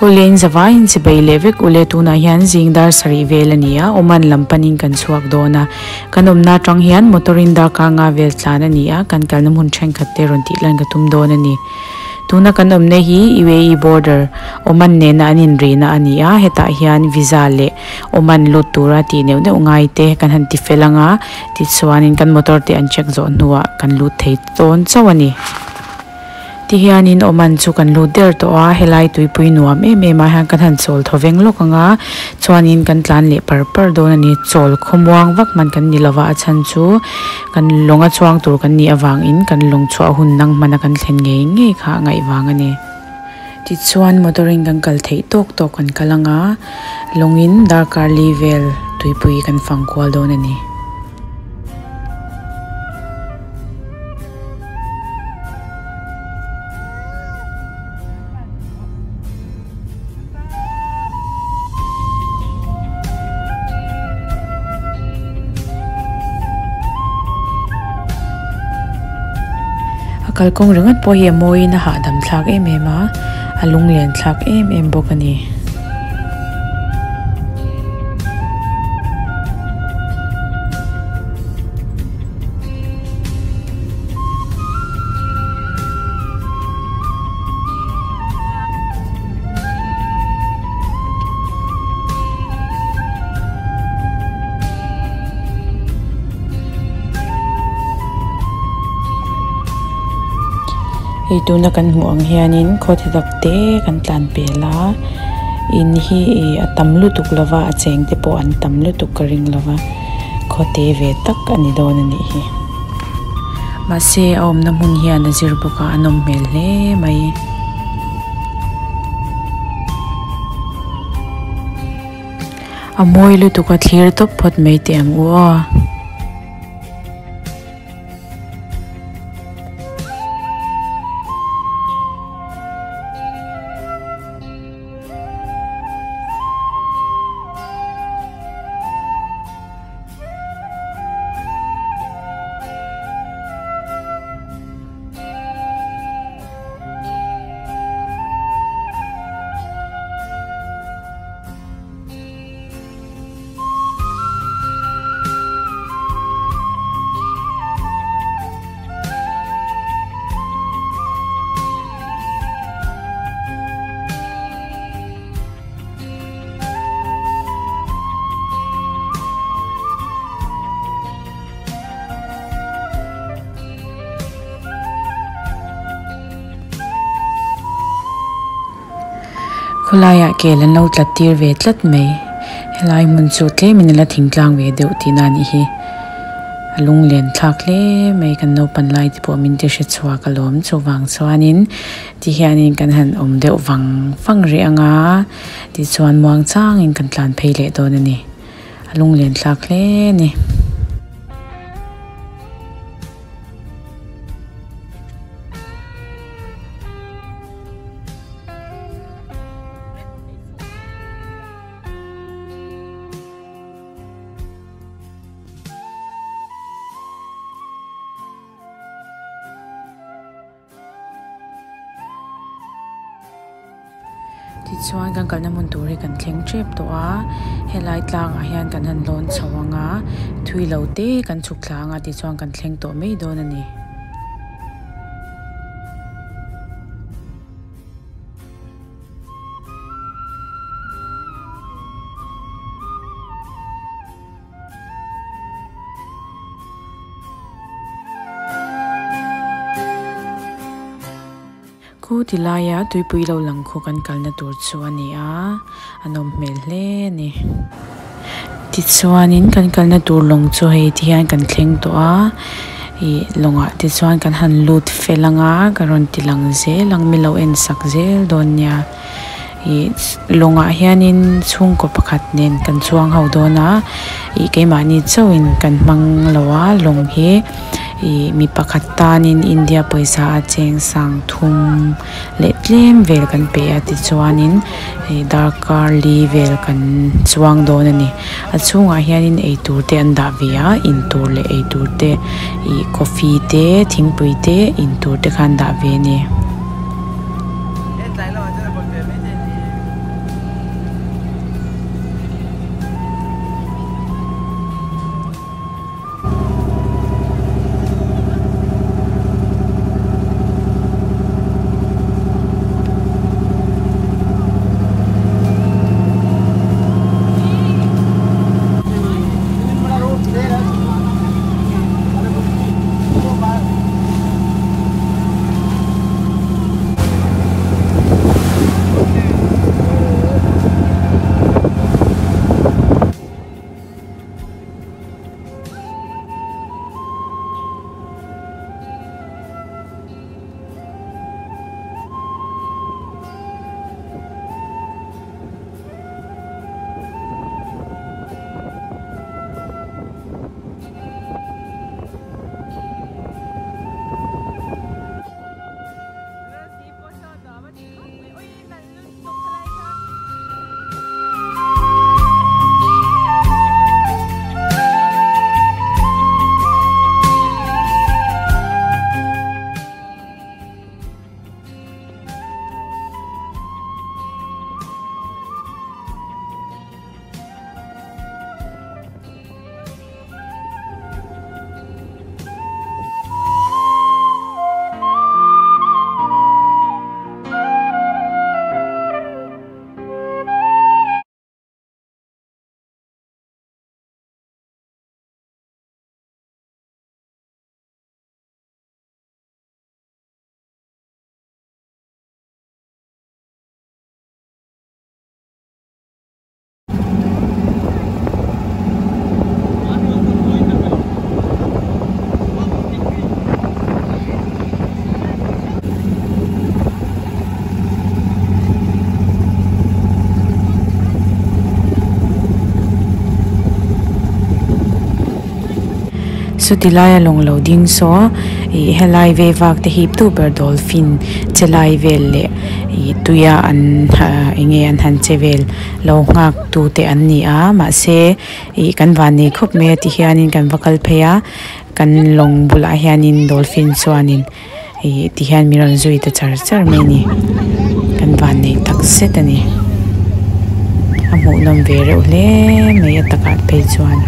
Awle in zavaiin chibai leh vek ule tunah hian zing dar sarih vel a ni a Oman lam panin kan chhuak dawn a kan awmna atang hian motor in darkar nga vel tlan a ni a kan kalna hmun thenkhat te rawn tih lan ka tum dawn a ni tuna kan awmna hi U_A_E border Oman nena an inrihna a ni a hetah hian visa leh Oman lut tura tih neuh neuh ngai te kan han ti fel ang a tichuanin kan motor te an check zawh hnuah kan lut thei dawn chauh a ni. Tihianin Oman chu kan lut der tawh a, helai tuipui nuam em em ah hian kan han chawl thaw veng lawk ang a, chuanin kan tlan leh par par dawn a ni, chawl khawmuang vak hman kan ni lova a chhan chu kan lawnga chuang tur kan nih avangin kan lawng chhuah hun nang hmana kan thlen ngei ngei kha a ngaih vang a ni. Tichuan motor in kan kal theih tawk tawk kan kal ang a, lawngin darkar li vel tuipui kan fang kual dawn a ni. A kalkawng ringawt pawh hi a mawiin a hahdam thlak em em a, a lunglen thlak em em bawk a ni. Hei tuna kan hmuh ang hianin khaw ti tak te kan tlan pel a in hi ih a tam lutuk lova a cheng te pawh an tam lutuk ka ring lova khaw te ve tak a ni dawn a nih hi. Mahse a awmna hmun hian a zir bawk a a nawm hmel hle mai. A mawi lutuk a thlir tawp phawt mai teh ang u aw. Khawlaiah kel an lo tlat tir ve tlat mai helai hmun chu tlemin a la thingtlang ve deuh tihna a nih hi a lunglen thlak hle mai kan naupan lai te pawh min ti hre chhuak alawm chuvang chuanin Ti hianin kan han awm deuh vang vang rih ang a, tichuan muang changin kan tlan phei leh dawn a ni. A lunglen thlak hle a ni. Tichuan kan kalna hmun tur hi kan thleng tep tawh a helai tlangah hian kan han lawn chho ang a thui lo te kan chhuk thla ang a tichuan kan thleng tawh mai dawn a ni. Khu ti laia tuipui lo lang khu kan kalna tur chu a ni a, a nawm hmel hle a ni. Tichuanin kan kalna tur lawng chu hei ti hian kan thleng tawh a, ih lawngah te chuan kan han lut fel ang a, ka rawn ti lang zel ang milo en sak zel dawn nia. Ih lawngah hianin chhungkaw pakhat nen kan chuang ho dawn a ih keimahni chauhin kan hmang lo a lawng hi ih mi pakhat tanin India pawisa a cheng sang thum leh tlem vel kan pe a tichuanin ih darkar li vel kan chuang dawn a ni a chhungah hianin eitur te an dah ve a intur leh eitur te ih coffee te thingpui te intur te kha an dah ve a ni. Sawti laia lawng lo ding saw ih helai ve vak te hip tu ber dolphin che lai vel leh ih tuia an ah eng nge an han che vel lo nghak tu te an ni a mahse ih kan vannei khawp mai a ti hianin kan va kal phei a kan lawng bulah hianin dolphin chuanin ih ti hian min rawn zui ta char char mai a ni kan vannei takzet a ni a hmuhnawm ve reuh hle mai a takah phei chuan.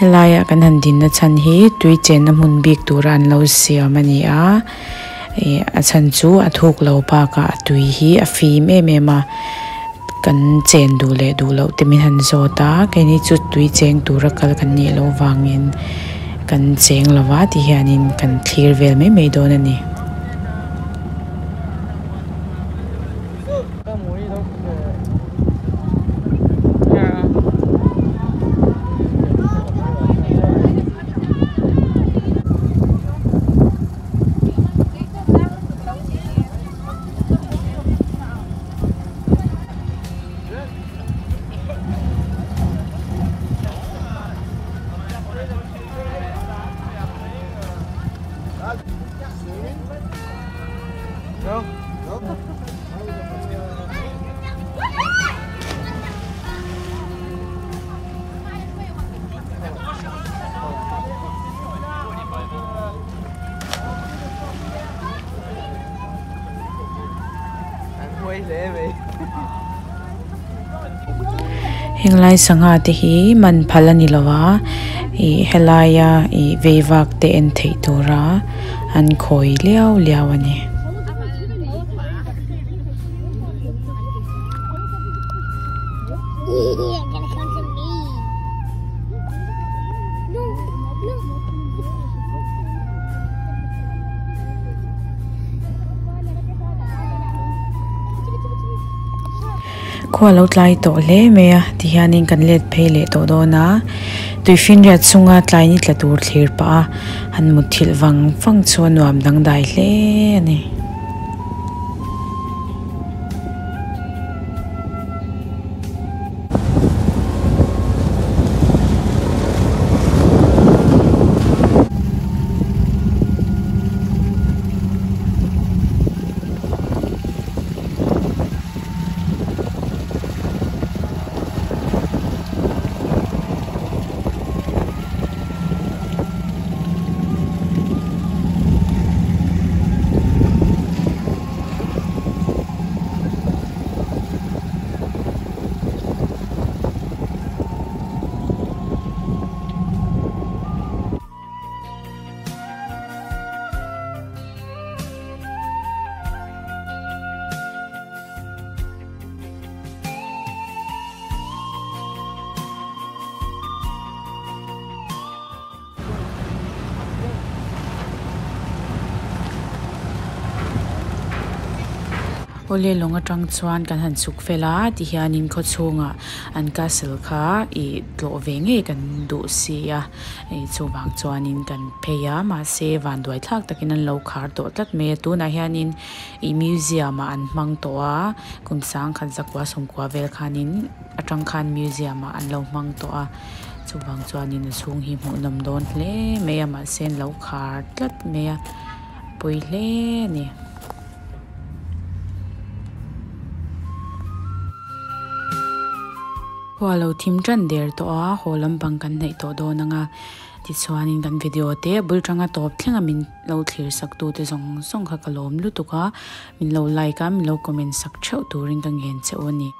Helaia kan han dinna chhan hi tui chenna hmun bik tura an lo siam a ni a ih a chhan chu a thuk lo bakah a tui hi a fim em em a kan chen duh leh duh loh te min han zawt a keini chu tui cheng tura kal kan nih loh vangin kan cheng lo va ti hianin kan thlir vel mai mai dawn a ni. Henglai sangha te hi man phal a ni lo a ih helaia ih vei vak te en theih tura an khawi liau liau a ni. Khua lo tlai tawh hle mai a tihianin kan let phei leh tawh dawn a tuifinriat chunga tlai ni tla tur thlir pah a han mutthilh vang vang chu a nuam dangdai hle a ni. Awle lawng atang chuan kan han chhuk fel a tihianin khaw chhungah an castle kha ih tlawh ve ngei kan duh si a ih chuvang chuanin kan phei a mahse vanduai thlak takin an lo khar tawh tlat mai a tunah hianin ih museum ah an hmang tawh a kum sangkhat zakua sawmkua vel khanin atang khan museum ah an lo hmang tawh a chuvang chuanin a chhung hi hmuhnawm dawn hle mai a mahse an lo khar tlat mai a pawi hle a ni. Khua lo thim tan der tawh a haw lampang kan hnaih tawh dawn ang a tichuanin kan video te bul tanga tawp thleng a min lo thlir sak tu te zawng zawng kha ka lawm lutuk a min lo like a min lo comment sak theuh turin ka ngen che u a ni.